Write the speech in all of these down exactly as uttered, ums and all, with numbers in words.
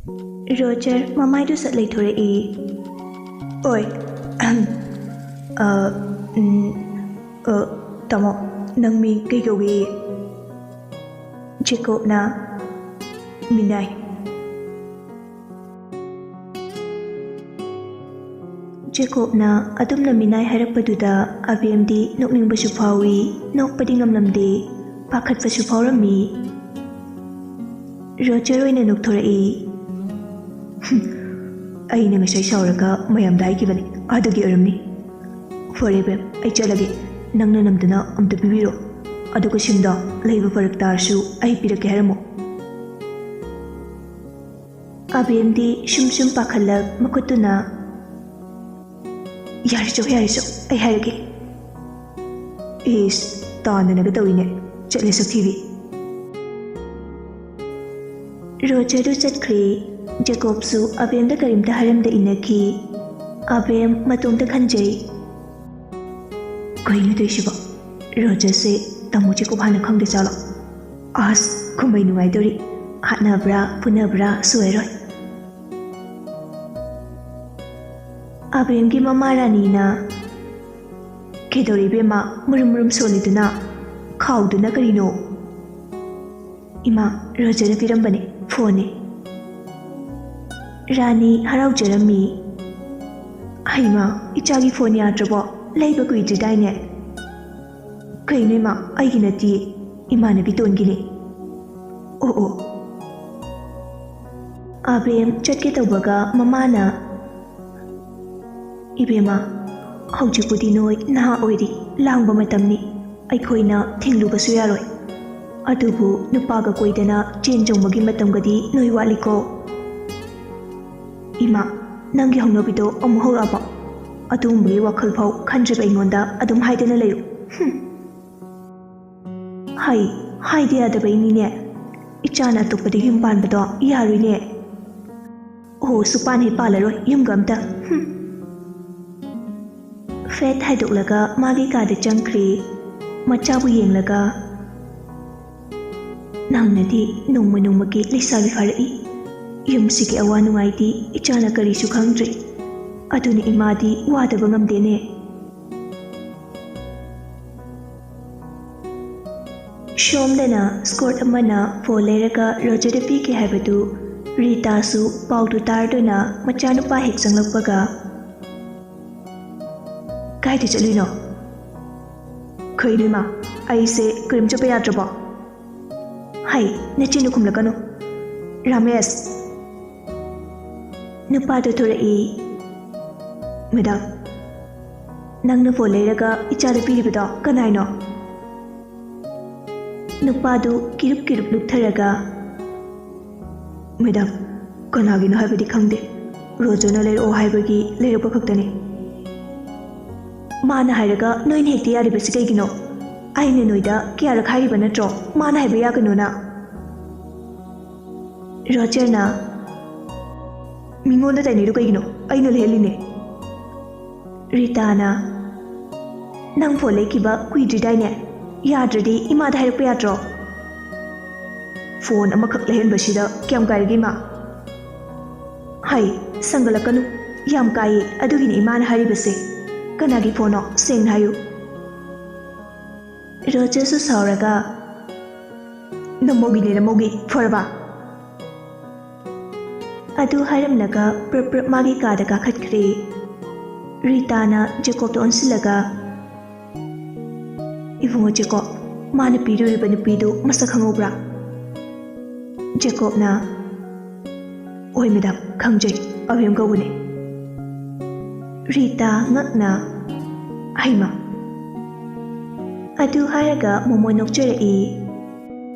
Roger ꯃꯃꯥꯏꯗꯨ ꯁꯠ ꯂꯩꯊꯣꯔꯛꯏ꯫ ꯑꯣꯏ, ꯑꯍꯝ, ꯑ, ꯎꯝ, ꯑ, ꯇꯥꯃꯣ, ꯅꯪ ꯃꯤꯡ ꯀꯩ ꯀꯧꯏ? ꯖꯦꯀꯣꯕꯅ ꯃꯤꯅꯥꯏ꯫ ꯖꯦꯀꯣꯕꯅ ꯑꯗꯨꯝꯅ ꯃꯤꯅꯥꯏ ꯍꯥꯏꯔꯛꯄꯗꯨꯗ ꯑꯕꯦꯝꯗꯤ ꯅꯣꯛꯅꯤꯡꯕꯁꯨ ꯐꯥꯎꯏ, ꯅꯣꯛꯄꯗꯤ ꯉꯝꯂꯝꯗꯦ, ꯄꯥꯈꯠꯄꯁꯨ ꯐꯥꯎꯔꯝꯃꯤ꯫ ꯔꯣꯖꯔ ꯑꯣꯏꯅ ꯅꯣꯛꯊꯣꯔꯛꯏ꯫ "ꯑꯩꯅ ꯉꯁꯥꯏ ꯁꯥꯎꯔꯒ ꯃꯌꯥꯝꯗ ꯍꯥꯏꯈꯤꯕꯅꯤ, ꯑꯗꯨꯒꯤ ꯑꯣꯏꯔꯝꯅꯤ꯫ ꯐꯔꯦ ꯕꯦꯝ, ꯑꯩ ꯆꯠꯂꯒꯦ꯫ ꯅꯪꯅ ꯅꯝꯗꯨꯅ ꯑꯝꯇ ꯄꯤꯕꯤꯔꯣ꯫ ꯑꯗꯨꯒ ꯁꯤꯝꯗꯣ ꯂꯩꯕ ꯐꯔꯛ ꯇꯥꯔꯁꯨ ꯑꯩ ꯄꯤꯔꯛꯀꯦ ꯍꯥꯏꯔꯝꯃꯣ꯫" ꯑꯕꯦꯝꯗꯤ ꯁꯨꯝ ꯁꯨꯝ ꯄꯥꯈꯠꯂꯛ ꯃꯈꯨꯠꯇꯨꯅ, "ꯌꯥꯔꯦ ꯆꯣ, ꯌꯥꯔꯦ ꯆꯣ, ꯑꯩ ꯍꯥꯏꯔꯒꯦ꯫" ꯏꯁ, ꯇꯥꯟꯗꯅꯒ ꯇꯧꯏꯅꯦ, ꯆꯠꯂꯦ ꯁꯛꯊꯤꯕꯤ꯫ ꯔꯣꯖꯔꯗꯨ ꯆꯠꯈ꯭ꯔꯦ꯫ ꯖꯦꯀꯣꯕꯁꯨ ꯑꯕꯦꯝꯗ ꯀꯔꯤꯝꯇ ꯍꯥꯏꯔꯝꯗ ꯏꯟꯅꯈꯤ꯫ ꯑꯕꯦꯝ ꯃꯇꯣꯝꯇ ꯈꯟꯖꯩ, "ꯀꯩꯅꯣ ꯇꯧꯏꯁꯤꯕꯣ? ꯔꯣꯖꯔꯁꯦ ꯇꯥꯃꯣ ꯖꯦꯀꯣꯕ ꯍꯥꯟꯅ ꯈꯪꯗ ꯆꯥꯠꯂꯣ? ꯑꯁ, ꯀꯨꯝꯍꯩ ꯅꯨꯡꯉꯥꯏꯗꯧꯔꯤ꯫ ꯍꯥꯠꯅꯕ꯭ꯔꯥ ꯐꯨꯅꯕ꯭ꯔꯥ ꯁꯣꯏꯔꯣꯏ꯫" ꯑꯕꯦꯝꯒꯤ ꯃꯃꯥ ꯔꯥꯅꯤꯅ, "ꯀꯩꯗꯧꯔꯦ ꯏꯕꯦꯝꯃ, ꯃꯨꯔꯨꯝ ꯃꯨꯔꯨꯝ ꯁꯣꯜꯂꯤꯗꯨꯅ? ꯈꯥꯎꯗꯨꯅ ꯀꯔꯤꯅꯣ?" "ꯏꯃꯥ, ꯔꯣꯖꯔꯅ ꯄꯤꯔꯝꯕꯅꯦ, ꯐꯣꯟꯅꯦ꯫" ꯔꯥꯅꯤ ꯍꯔꯥꯎꯖꯔꯝꯃꯤ꯫ "ꯍꯩꯃꯥ, ꯏꯆꯥꯒꯤ ꯐꯣꯟ ꯌꯥꯗ꯭ꯔꯕꯣ? ꯂꯩꯕ ꯀꯨꯏꯗ꯭ꯔꯤꯗꯥꯏꯅꯦ?" "ꯀꯩꯅꯣ ꯏꯃꯥ, ꯑꯩꯒꯤ ꯅꯠꯇꯦ, ꯏꯃꯥꯟꯅꯕꯤ ꯇꯣꯟꯒꯤꯅꯦ꯫" "ꯑꯣ ꯑꯣ꯫" ꯑꯕꯦꯝ ꯆꯠꯀꯦ ꯇꯧꯕꯒ ꯃꯃꯥꯅ, "ꯏꯕꯦꯝꯃ, ꯍꯧꯖꯤꯛꯄꯨꯗꯤ ꯅꯣꯏ ꯅꯍꯥ ꯑꯣꯏꯔꯤ, ꯂꯥꯡꯕ ꯃꯇꯝꯅꯤ, ꯑꯩꯈꯣꯏꯅ ꯊꯤꯡꯂꯨꯕꯁꯨ ꯌꯥꯔꯣꯏ꯫ ꯑꯗꯨꯕꯨ ꯅꯨꯄꯥꯒ ꯀꯣꯏꯗꯅ ꯆꯦꯟ ꯆꯣꯡꯕꯒꯤ ꯃꯇꯝꯒꯗꯤ ꯅꯣꯏ ꯋꯥꯠꯂꯤꯀꯣ꯫ ꯏꯃꯥ, ꯅꯪꯒꯤ ꯍꯧꯅꯕꯤꯗꯣ ꯑꯃꯨꯛ ꯍꯧꯔꯛꯑꯕꯣ? ꯑꯗꯨꯒꯨꯝꯕꯒꯤ ꯋꯥꯈꯜ ꯐꯥꯎ ꯈꯟꯗ꯭ꯔꯤꯕ ꯑꯩꯉꯣꯟꯗ ꯑꯗꯨꯝ ꯍꯥꯏꯗꯅ ꯂꯩꯌꯨ꯫ ꯍꯨꯝ꯫ ꯍꯥꯏ, ꯍꯥꯏꯗ ꯌꯥꯗꯕꯩꯅꯤꯅꯦ꯫ ꯏꯆꯥꯅ ꯑꯇꯣꯞꯄꯗ ꯌꯨꯝ ꯄꯥꯟꯕꯗꯣ ꯌꯥꯔꯣꯏꯅꯦ꯫ ꯑꯣ, ꯁꯨꯄꯥꯟ ꯍꯦꯛ ꯄꯥꯜꯂꯔꯣꯏ ꯌꯨꯝꯒ ꯑꯝꯇ꯫ ꯍꯨꯝ꯫" ꯐꯦꯠ ꯍꯥꯏꯗꯣꯛꯂꯒ ꯃꯥꯒꯤ ꯀꯥꯗ ꯆꯪꯈ꯭ꯔꯦ꯫ ꯃꯆꯥꯕꯨ ꯌꯦꯡꯂꯒ, "ꯅꯪꯅꯗꯤ ꯅꯣꯡꯃ ꯅꯣꯡꯃꯒꯤ ꯂꯩꯁꯥꯕꯤ ꯐꯥꯔꯛꯏ꯫ ꯌꯨꯝꯁꯤꯒꯤ ꯑꯋꯥ ꯅꯨꯡꯉꯥꯏꯗꯤ ꯏꯆꯥꯅ ꯀꯔꯤꯁꯨ ꯈꯪꯗ꯭ꯔꯤ꯫ ꯑꯗꯨꯅ ꯏꯃꯥꯗꯤ ꯋꯥꯗꯕ ꯉꯝꯗꯦꯅꯦ꯫ ꯁꯣꯝꯗꯅ ꯁ꯭ꯀꯣꯔꯠ ꯑꯃꯅ ꯐꯣꯟ ꯂꯩꯔꯒ ꯔꯣꯖꯔꯗ ꯄꯤꯒꯦ ꯍꯥꯏꯕꯗꯨ ꯔꯤꯇꯥꯁꯨ ꯄꯥꯎꯗꯨ ꯇꯥꯔꯗꯨꯅ ꯃꯆꯥꯅꯨꯄꯥ ꯍꯦꯛ ꯆꯪꯂꯛꯄꯒ, "ꯀꯥꯏꯗ ꯆꯠꯂꯨꯏꯅꯣ?" "ꯀꯩꯅꯣ ꯏꯃꯥ, ꯑꯩꯁꯦ ꯀꯔꯤꯝ ꯆꯠꯄ ꯌꯥꯗ꯭ꯔꯕꯣ?" "ꯍꯩ, ꯅꯆꯤꯟꯗꯨ ꯈꯨꯝꯂꯛꯀꯅꯨ꯫ ꯔꯥꯃꯦꯁ!" ꯅꯨꯄꯥꯗꯨ ꯊꯣꯔꯛꯏ꯫ "ꯃꯦꯗꯥꯝ, ꯅꯪꯅ ꯐꯣꯟ ꯂꯩꯔꯒ ꯏꯆꯥꯗ ꯄꯤꯔꯤꯕꯗꯣ ꯀꯅꯥꯏꯅꯣ?" ꯅꯨꯄꯥꯗꯨ ꯀꯤꯔꯨꯞ ꯀꯤꯔꯨꯞ ꯂꯨꯞꯊꯔꯒ, "ꯃꯦꯗꯥꯝ, ꯀꯅꯥꯒꯤꯅꯣ ꯍꯥꯏꯕꯗꯤ ꯈꯪꯗꯦ꯫ ꯔꯣꯖꯔꯅ ꯂꯩꯔꯛꯑꯣ ꯍꯥꯏꯕꯒꯤ ꯂꯩꯔꯛꯄ ꯈꯛꯇꯅꯤ꯫ ꯃꯥꯅ ꯍꯥꯏꯔꯒ ꯅꯣꯏꯅ ꯍꯦꯛꯇ ꯌꯥꯔꯤꯕꯁꯤ ꯀꯩꯒꯤꯅꯣ? ꯑꯩꯅ ꯅꯣꯏꯗ ꯀꯌꯥꯔꯛ ꯍꯥꯏꯔꯤꯕ ꯅꯠꯇ꯭ꯔꯣ, ꯃꯥꯅ ꯍꯥꯏꯕ ꯌꯥꯒꯅꯣꯅ?" ꯔꯣꯖꯔꯅ, "ꯃꯤꯉꯣꯟꯗ ꯇꯥꯏꯅꯩꯗꯣ ꯀꯩꯒꯤꯅꯣ? ꯑꯩꯅ ꯂꯩꯍꯜꯂꯤꯅꯦ꯫" ꯔꯤꯇꯥꯅ, "ꯅꯪ ꯐꯣꯟ ꯂꯩꯈꯤꯕ ꯀꯨꯏꯗ꯭ꯔꯤꯗꯥꯏꯅꯦ? ꯌꯥꯗ꯭ꯔꯗꯤ ꯏꯃꯥꯗ ꯍꯥꯏꯔꯛꯄ ꯌꯥꯗ꯭ꯔꯣ?" "ꯐꯣꯟ ꯑꯃꯈꯛ ꯂꯩꯍꯟꯕꯁꯤꯗ ꯀꯌꯥꯝ ꯀꯥꯏꯔꯒꯦ, ꯏꯃꯥ?" "ꯍꯩ, ꯁꯪꯒꯠꯂꯛꯀꯅꯨ꯫ ꯌꯥꯝ ꯀꯥꯏꯌꯦ, ꯑꯗꯨꯒꯤꯅꯤ ꯏꯃꯥꯅ ꯍꯥꯏꯔꯤꯕꯁꯦ꯫ ꯀꯅꯥꯒꯤ ꯐꯣꯟꯅꯣ? ꯁꯦꯡꯅ ꯍꯥꯏꯌꯨ꯫" ꯔꯣꯖꯔꯁꯨ ꯁꯥꯎꯔꯒ, "ꯅꯃꯧꯒꯤꯅꯦ, ꯅꯃꯧꯒꯤ꯫ ꯐꯔꯕ?" ꯑꯗꯨ ꯍꯥꯏꯔꯝꯂꯒ ꯄ꯭ꯔꯞ ꯄ꯭ꯔꯞ ꯃꯥꯒꯤ ꯀꯥꯗ ꯀꯥꯈꯠꯈ꯭ꯔꯦ꯫ ꯔꯤꯇꯥꯅ ꯖꯦꯀꯣꯕꯇ ꯑꯣꯟꯁꯤꯜꯂꯒ, "ꯏꯕꯨꯡꯉꯣ ꯖꯦꯀꯣꯕ, ꯃꯥꯅ ꯄꯤꯔꯨꯔꯤꯕ ꯅꯨꯄꯤꯗꯨ ꯃꯁꯛ ꯈꯪꯍꯧꯕ꯭ꯔꯥ?" ꯖꯦꯀꯣꯕꯅ, "ꯍꯣꯏ ꯃꯦꯗꯥꯝ, ꯈꯪꯖꯩ, ꯑꯕꯦꯝ ꯀꯧꯕꯅꯦ꯫" ꯔꯤꯇꯥ ꯉꯛꯅ, "ꯍꯩꯃꯥ!" ꯑꯗꯨ ꯍꯥꯏꯔꯒ ꯃꯣꯃꯣꯟ ꯅꯣꯛꯆꯔꯛꯏ꯫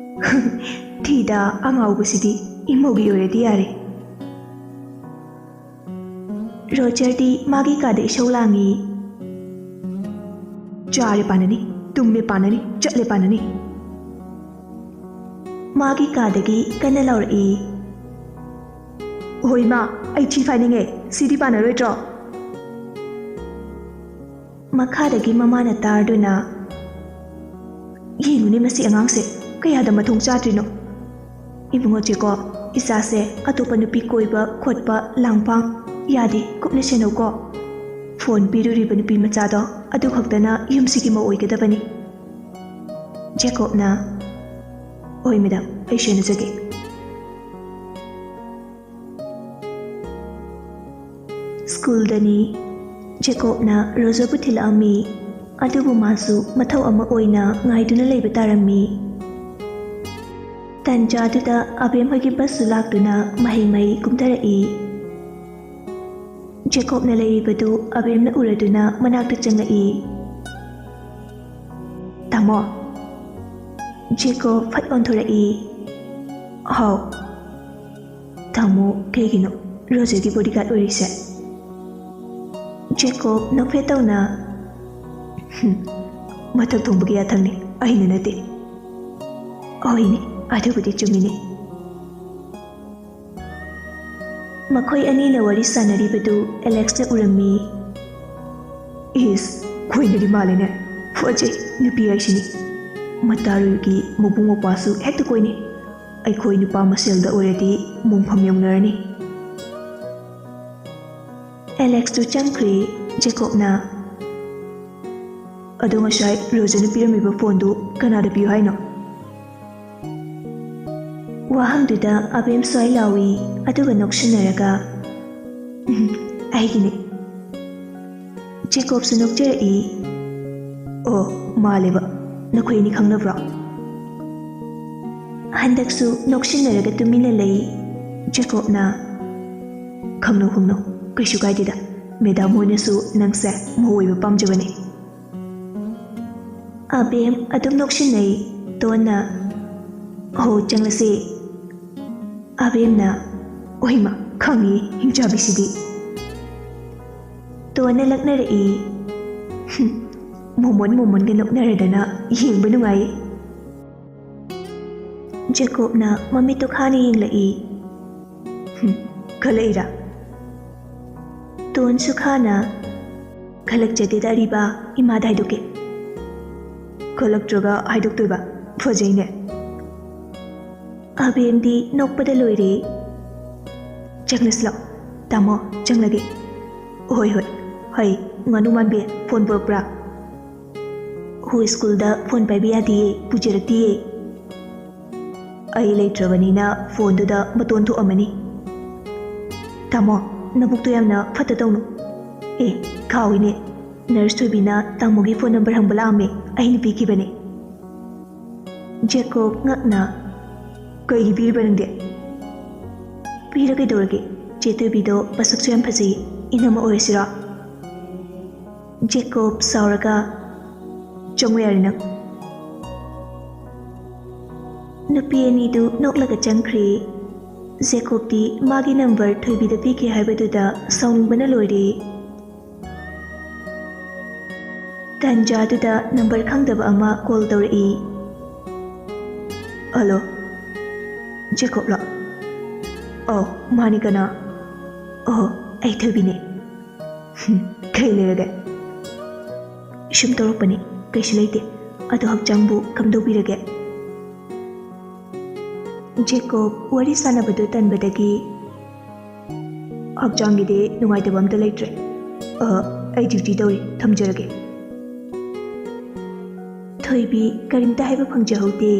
"ꯊꯤꯗ, ꯑꯉꯥꯎꯕꯁꯤꯗꯤ ꯏꯃꯧꯒꯤ ꯑꯣꯏꯔꯗꯤ ꯌꯥꯔꯦ꯫" ꯔꯣꯖꯔꯗꯤ ꯃꯥꯒꯤ ꯀꯥꯗ ꯏꯁꯧ ꯂꯥꯡꯉꯤ꯫ "ꯆꯥꯔꯦ ꯄꯥꯅꯅꯤ, ꯇꯨꯝꯃꯦ ꯄꯥꯅꯅꯤ, ꯆꯠꯂꯦ ꯄꯥꯅꯅꯤ꯫" ꯃꯥꯒꯤ ꯀꯥꯗꯒꯤ ꯀꯟꯅ ꯂꯥꯎꯔꯛꯏ꯫ "ꯍꯣꯏ ꯏꯃꯥ, ꯑꯩ ꯊꯤ ꯐꯥꯏꯅꯤꯡꯉꯦ, ꯁꯤꯗꯤ ꯄꯥꯅꯔꯣꯏꯗ꯭ꯔꯣ?" ꯃꯈꯥꯗꯒꯤ ꯃꯃꯥꯅ ꯇꯥꯔꯗꯨꯅ, "ꯌꯦꯡꯉꯨꯅꯦ ꯃꯁꯤ ꯑꯉꯥꯡꯁꯦ, ꯀꯌꯥꯗ ꯃꯊꯣꯡ ꯆꯥꯗ꯭ꯔꯤꯅꯣ꯫ ꯏꯕꯨꯡꯉꯣ ꯖꯦꯀꯣꯕ, ꯏꯆꯥꯁꯦ ꯑꯇꯣꯞꯄ ꯅꯨꯄꯤ ꯀꯣꯏꯕ ꯈꯣꯠꯄ ꯂꯥꯡꯐꯥꯡ ꯌꯥꯗꯦ, ꯀꯨꯞꯅ ꯁꯦꯟꯅꯧꯀꯣ꯫ ꯐꯣꯟ ꯄꯤꯔꯨꯔꯤꯕ ꯅꯨꯄꯤ ꯃꯆꯥꯗꯣ ꯑꯗꯨ ꯈꯛꯇꯅ ꯌꯨꯝꯁꯤꯒꯤ ꯃꯧ ꯑꯣꯏꯒꯗꯕꯅꯤ꯫ ꯖꯦꯀꯣꯕꯅ, "ꯍꯣꯏ ꯃꯦꯗꯥꯝ, ꯑꯩ ꯁꯦꯟꯅꯖꯒꯦ"꯫ ꯁ꯭ꯀꯨꯜꯗꯅꯤ꯫ ꯖꯦꯀꯣꯕꯅ ꯔꯣꯖꯔꯕꯨ ꯊꯤꯜꯂꯛꯑꯝꯃꯤ꯫ ꯑꯗꯨꯕꯨ ꯃꯥꯁꯨ ꯃꯊꯧ ꯑꯃ ꯑꯣꯏꯅ ꯉꯥꯏꯗꯨꯅ ꯂꯩꯕ ꯇꯥꯔꯝꯃꯤ꯫ ꯇꯟꯖꯥꯗꯨꯗ ꯑꯕꯦꯝ ꯍꯣꯏꯒꯤ ꯕꯁꯁꯨ ꯂꯥꯛꯇꯨꯅ ꯃꯍꯩ ꯃꯍꯩ ꯀꯨꯝꯊꯔꯛꯏ꯫ ꯖꯦꯀꯣꯕꯅ ꯂꯩꯔꯤꯕꯗꯨ ꯑꯕꯦꯝꯅ ꯎꯔꯗꯨꯅ ꯃꯅꯥꯛꯇ ꯆꯪꯉꯛꯏ꯫ "ꯇꯥꯃꯣ!" ꯖꯦꯀꯣꯕ ꯐꯠ ꯑꯣꯟꯊꯣꯔꯛꯏ꯫ "ꯍꯥꯎ꯫ ꯇꯥꯃꯣ ꯀꯩꯒꯤꯅꯣ ꯔꯣꯖꯔꯒꯤ ꯕꯣꯗꯤꯒꯥꯔꯗ ꯑꯣꯏꯔꯤꯁꯦ?" ꯖꯦꯀꯣꯕ ꯅꯣꯛꯐꯦꯠ ꯇꯧꯅ, "ꯍꯨꯝ, ꯃꯊꯛ ꯊꯣꯡꯕꯒꯤ ꯌꯥꯊꯪꯅꯤ, ꯑꯩꯅ ꯅꯠꯇꯦ꯫" "ꯍꯣꯏꯅꯦ, ꯑꯗꯨꯕꯨꯗꯤ ꯆꯨꯝꯃꯤꯅꯦ꯫" ꯃꯈꯣꯏ ꯑꯅꯤꯅ ꯋꯥꯔꯤ ꯁꯥꯟꯅꯔꯤꯕꯗꯨ ꯑꯦꯂꯦꯛꯁꯅ ꯎꯔꯝꯃꯤ꯫ "ꯏꯁ, ꯈꯣꯏꯅꯗꯤ ꯃꯥꯜꯂꯦꯅꯦ꯫ ꯐꯖꯩ, ꯅꯨꯄꯤ ꯍꯥꯏꯁꯤꯅꯤ꯫ ꯃꯇꯥꯔꯨꯒꯤ ꯃꯕꯨꯡ ꯃꯧꯄ꯭ꯋꯥꯁꯨ ꯍꯦꯛꯇ ꯀꯣꯏꯅꯤ꯫ ꯑꯩꯈꯣꯏ ꯅꯨꯄꯥ ꯃꯁꯦꯜꯗ ꯑꯣꯏꯔꯗꯤ ꯃꯣꯡꯐꯝ ꯌꯧꯅꯔꯅꯤ꯫" ꯑꯦꯂꯦꯛꯁꯇꯨ ꯆꯪꯈ꯭ꯔꯦ꯫ ꯖꯦꯀꯣꯕꯅ, "ꯑꯗꯣ ꯉꯁꯥꯏ ꯔꯣꯖꯔꯅ ꯄꯤꯔꯝꯃꯤꯕ ꯐꯣꯟꯗꯨ ꯀꯅꯥꯗ ꯄꯤꯌꯨ ꯍꯥꯏꯅꯣ?" ꯋꯥꯍꯪꯗꯨꯗ ꯑꯕꯦꯝ ꯁ꯭ꯋꯥꯏ ꯂꯥꯎꯏ, ꯑꯗꯨꯒ ꯅꯣꯛꯁꯤꯟꯅꯔꯒ, "ꯎꯝ, ꯑꯩꯒꯤꯅꯤ꯫" ꯖꯦꯀꯣꯕꯁꯨ ꯅꯣꯛꯆꯔꯛꯏ꯫ "ꯑꯣ, ꯃꯥꯜꯂꯦꯕ, ꯅꯈꯣꯏ ꯑꯅꯤ ꯈꯪꯅꯕ꯭ꯔꯣ?" ꯍꯟꯗꯛꯁꯨ ꯅꯣꯛꯁꯤꯟꯅꯔꯒ ꯇꯨꯃꯤꯟꯅ ꯂꯩ꯫ ꯖꯦꯀꯣꯕꯅ, "ꯈꯪꯅꯧ, ꯈꯪꯅꯧ, ꯀꯩꯁꯨ ꯀꯥꯏꯗꯦꯗ꯫ ꯃꯦꯗꯥꯝ ꯍꯣꯏꯅꯁꯨ ꯅꯪꯁꯦ ꯃꯧ ꯑꯣꯏꯕ ꯄꯥꯝꯖꯕꯅꯦ꯫" ꯑꯕꯦꯝ ꯑꯗꯨꯝ ꯅꯣꯛꯁꯤꯟꯅꯩ꯫ ꯇꯣꯟꯅ, "ꯍꯣ, ꯆꯪꯂꯁꯤ꯫" ꯑꯕꯦꯝꯅ, "ꯑꯣꯏꯃ, ꯈꯪꯉꯤ, ꯍꯤꯡꯆꯥꯕꯤꯁꯤꯗꯤ꯫" ꯇꯣꯟꯅ ꯂꯛꯅꯔꯛꯏ꯫ "ꯍꯨꯝ, ꯃꯣꯃꯣꯟ ꯃꯣꯃꯣꯟꯒ ꯅꯣꯛꯅꯔꯗꯅ ꯌꯦꯡꯕ ꯅꯨꯡꯉꯥꯏ꯫" ꯖꯦꯀꯣꯕꯅ ꯃꯃꯤꯠꯇꯣ ꯈꯥꯅ ꯌꯦꯡꯂꯛꯏ꯫ "ꯍꯨꯝ, ꯈꯜꯂꯛꯏꯔꯥ?" ꯇꯣꯟꯁꯨ ꯈꯥꯅ, "ꯈꯜꯂꯛꯆꯗꯦꯗ ꯑꯔꯤꯕ, ꯏꯃꯥꯗ ꯍꯥꯏꯗꯣꯛꯀꯦ꯫" "ꯈꯜꯂꯛꯇ꯭ꯔꯒ ꯍꯥꯏꯗꯣꯛꯇꯣꯏꯕ? ꯐꯖꯩꯅꯦ꯫" ꯑꯕꯦꯝꯗꯤ ꯅꯣꯛꯄꯗ ꯂꯣꯏꯔꯦ꯫ "ꯆꯪꯂꯁꯤ ꯂꯥꯛꯑꯣ꯫ ꯇꯥꯃꯣ, ꯆꯪꯂꯒꯦ꯫" "ꯍꯣꯏ, ꯍꯣꯏ꯫ ꯍꯩ, ꯉꯥꯅꯨ ꯃꯥꯟꯕꯤ, ꯐꯣꯟ ꯄꯨꯔꯛꯄ꯭ꯔꯥ?" "ꯍꯣ, ꯁ꯭ꯀꯨꯜꯗ ꯐꯣꯟ ꯄꯥꯏꯕ ꯌꯥꯗꯤꯌꯦ, ꯄꯨꯖꯔꯛꯇꯤꯌꯦ꯫" "ꯑꯩ ꯂꯩꯇ꯭ꯔꯕꯅꯤꯅ ꯐꯣꯟꯗꯨꯗ ꯃꯇꯣꯟ ꯊꯣꯛꯑꯝꯃꯅꯤ꯫" "ꯇꯥꯃꯣ, ꯅꯕꯨꯛꯇꯣ ꯌꯥꯝꯅ ꯐꯠꯇ ꯇꯧꯅꯨ꯫" "ꯑꯦ, ꯀꯥꯎꯏꯅꯦ, ꯅꯔꯁ ꯊꯣꯏꯕꯤꯅ ꯇꯥꯃꯣꯒꯤ ꯐꯣꯟ ꯅꯝꯕꯔ ꯍꯪꯕ ꯂꯥꯛꯑꯝꯃꯦ, ꯑꯩꯅ ꯄꯤꯈꯤꯕꯅꯦ꯫" ꯖꯦꯀꯣꯕ ꯉꯛꯅ, "ꯀꯩꯒꯤ ꯄꯤꯔꯤꯕ ꯅꯪꯗꯤ?" "ꯄꯤꯔ ꯀꯩꯗꯧꯔꯒꯦ? ꯆꯦ ꯊꯣꯏꯕꯤꯗꯣ ꯃꯁꯛꯁꯨ ꯌꯥꯝ ꯐꯖꯩ, ꯏꯅꯝꯃ ꯑꯣꯏꯔꯁꯤꯔꯣ?" ꯖꯦꯀꯣꯕ ꯁꯥꯎꯔꯒ, "ꯆꯪꯉꯨ ꯌꯥꯔꯦ ꯅꯪ꯫" ꯅꯨꯄꯤ ꯑꯅꯤꯗꯨ ꯅꯣꯛꯂꯒ ꯆꯪꯈ꯭ꯔꯦ꯫ ꯖꯦꯀꯣꯕꯇꯤ ꯃꯥꯒꯤ ꯅꯝꯕꯔ ꯊꯣꯏꯕꯤꯗ ꯄꯤꯈꯤ ꯍꯥꯏꯕꯗꯨꯗ ꯁꯥꯎꯅꯤꯡꯕꯅ ꯂꯣꯏꯔꯦ꯫ ꯇꯟꯖꯥꯗꯨꯗ ꯅꯝꯕꯔ ꯈꯪꯗꯕ ꯑꯃ ꯀꯣꯜ ꯇꯧꯔꯛꯏ꯫ "ꯍꯜꯂꯣ, ꯖꯦꯀꯣꯕꯂꯣ?" "ꯑꯧ, ꯃꯥꯅꯤ, ꯀꯅꯥ?" "ꯑꯣ, ꯑꯩ ꯊꯣꯏꯕꯤꯅꯦ꯫" "ꯍꯨꯝ, ꯀꯩ ꯂꯩꯔꯒꯦ?" "ꯁꯨꯝ ꯇꯧꯔꯛꯄꯅꯤ, ꯀꯩꯁꯨ ꯂꯩꯇꯦ꯫ ꯑꯗꯣ ꯍꯛꯆꯥꯡꯕꯨ ꯀꯝꯗꯧꯕꯤꯔꯒꯦ?" ꯖꯦꯀꯣꯕ ꯋꯥꯔꯤ ꯁꯥꯟꯅꯕꯗꯨ ꯇꯟꯕꯗꯒꯤ, "ꯍꯛꯆꯥꯡꯒꯤꯗꯤ ꯅꯨꯡꯉꯥꯏꯇꯕ ꯑꯝꯇ ꯂꯩꯇ꯭ꯔꯦ꯫ ꯑ, ꯑꯩ ꯗ꯭ꯌꯨꯇꯤ ꯇꯧꯔꯤ, ꯊꯝꯖꯔꯒꯦ꯫" ꯊꯣꯏꯕꯤ ꯀꯔꯤꯝꯇ ꯍꯥꯏꯕ ꯐꯪꯖꯍꯧꯗꯦ꯫